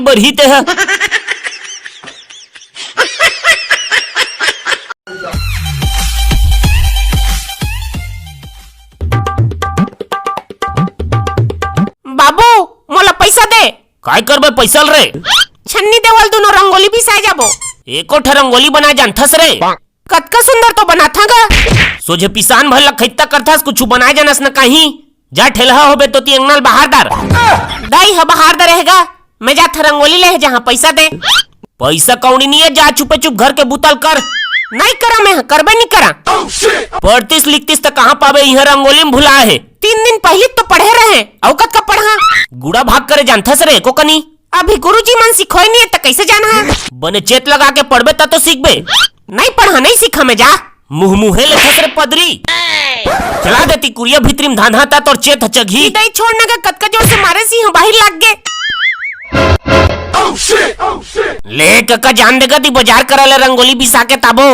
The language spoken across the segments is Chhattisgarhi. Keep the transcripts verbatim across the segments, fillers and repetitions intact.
बरही ते ह। बाबू, मोला पैसा दे। काय करबे पैसा ल रे? छन्नी देवल दुनो रंगोली बिसाए जाबो। एको ठा रंगोली बनाए जानथस रे? कतका सुंदर तो बनाथा गा। सोझे पिसान भर ल खैत्ता करथस, कुछु बनाए जानस न कहीं। जा ठेलहा होबे तो ती अंगना ल बहार दर। दाई ह बहार दे रहेगा, मैं जाथा रंगोली ले जहाँ पैसा दे। पैसा कौड़ी नहीं है, जा चुपे चुप घर के बुता ल कर। नहीं करा मैं, करबे नहीं करा। पढ़तिस लिखतिस त कहाँ पाबे, इहाँ रंगोली में भुला है। तीन दिन पहली तो पढ़े रहे, अउ कतका पढ़ा? गुड़ा भाग करे जानथस रे, एको कनी। अभी गुरुजी मन सिखोय नहीं है त कैसे जानहा? बने चेत लगा के पढ़बे त तो सीखबे। नहीं पढ़ा, नहीं सीखा मैं, जा। मुंह मुहे लेथस रे पदरी। चला देती कुरिया भीतरी में धांधा ता तोर चेत ह चघी। दई छोड़ न गा, कतका जोर से मारे सिंह बाहिर लाग गे। ले कका जान देगा ती बाजार करा ले रंगोली बिसा के ताबो।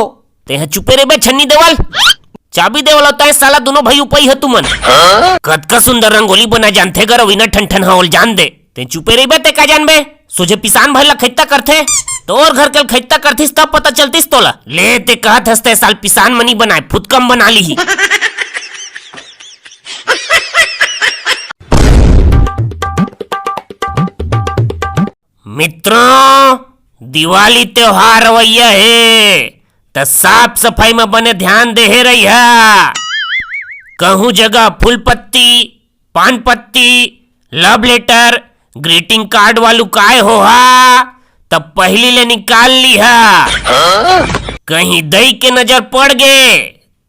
तेह चुपे रहिबे छन्नी देवल। चाबी देवल होता है साला, दुनो भाई उपई ह तुमन। कतका सुंदर रंगोली बना जानथे गा रवीना ठन ठन हवल जान दे। ते चुपे रहिबे, ते का जानबे? सोझे पिसान भर ल खैत्ता करथे। तोर घर के ल खैत्ता करथिस तब पता चलतिस तोला। ले ते कहत हस ते साल पिसान मनी बनाए, फुतकम बना लीही। मित्रों, दिवाली त्योहार अवइया हे, त साफ सफाई म बने ध्यान देहे रहिहा। कहूं जगह फूल पत्ती, पान पत्ती, लव लेटर, ग्रीटिंग कार्ड वालू काय होहा, त पहिली ले निकाल लिहा। कहीं दई के नजर पड़ गे,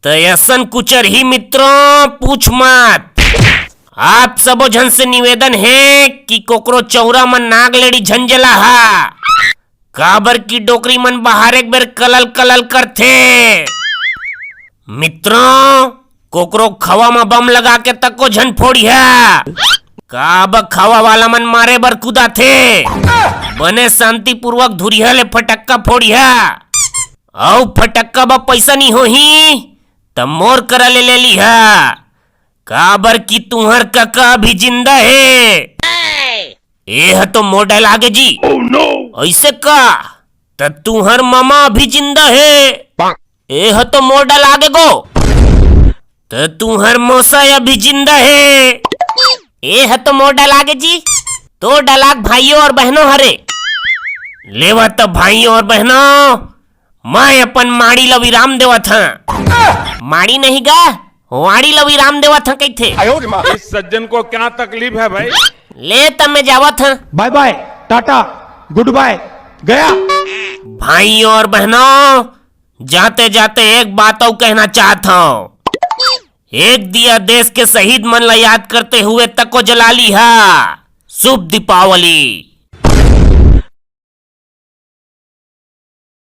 त असन कुचरही मित्रों, पूछ मत। आप सबो झन से निवेदन हे कि कोकरो चौरा म नाग लेड़ी झन जलाहा, काबर कि डोकरी मन बाहर एक बेर कलल कलल करथे। मित्रों, कोकरो खवा म बम लगा के तको झन फोड़िहा, काबर खवा वाला मन मारे बर कुदाथे। बने शांतिपूर्वक धुरिहा ले फटक्का फोड़िहा, अउ फटक्का बर पैसा नी होही, त मोर करा ले, ले लिहा, काबर कि तुंहर कका अभी जिंदा हे। ए ह तो मोर dialogue ए जी। Oh no! ऐसे का? त तुंहर ममा अभी जिंदा हे। ए ह तो मोर dialogue ए गो। त तुंहर मोसा अभी जिंदा हे। ए ह तो मोर dialogue ए जी। तोर dialogue भाइयों और बहनों हरे। लेवा त भाइयों और बहनों, मैं अपन माड़ी ल विराम देवत हं। माड़ी नहीं गा, वाड़ी ल विराम देवत हं कहिथे। इस सज्जन को क्या तकलीफ है भाई? ले त मैं जावत हं। बाय बाय, टाटा, गुड बाय, गया। भाइयों और बहनों, जाते जाते एक बात अउ कहना चाहत हंव। एक दिया देश के शहीद मन ला याद करते हुए तको जला लिहा। शुभ दीपावली।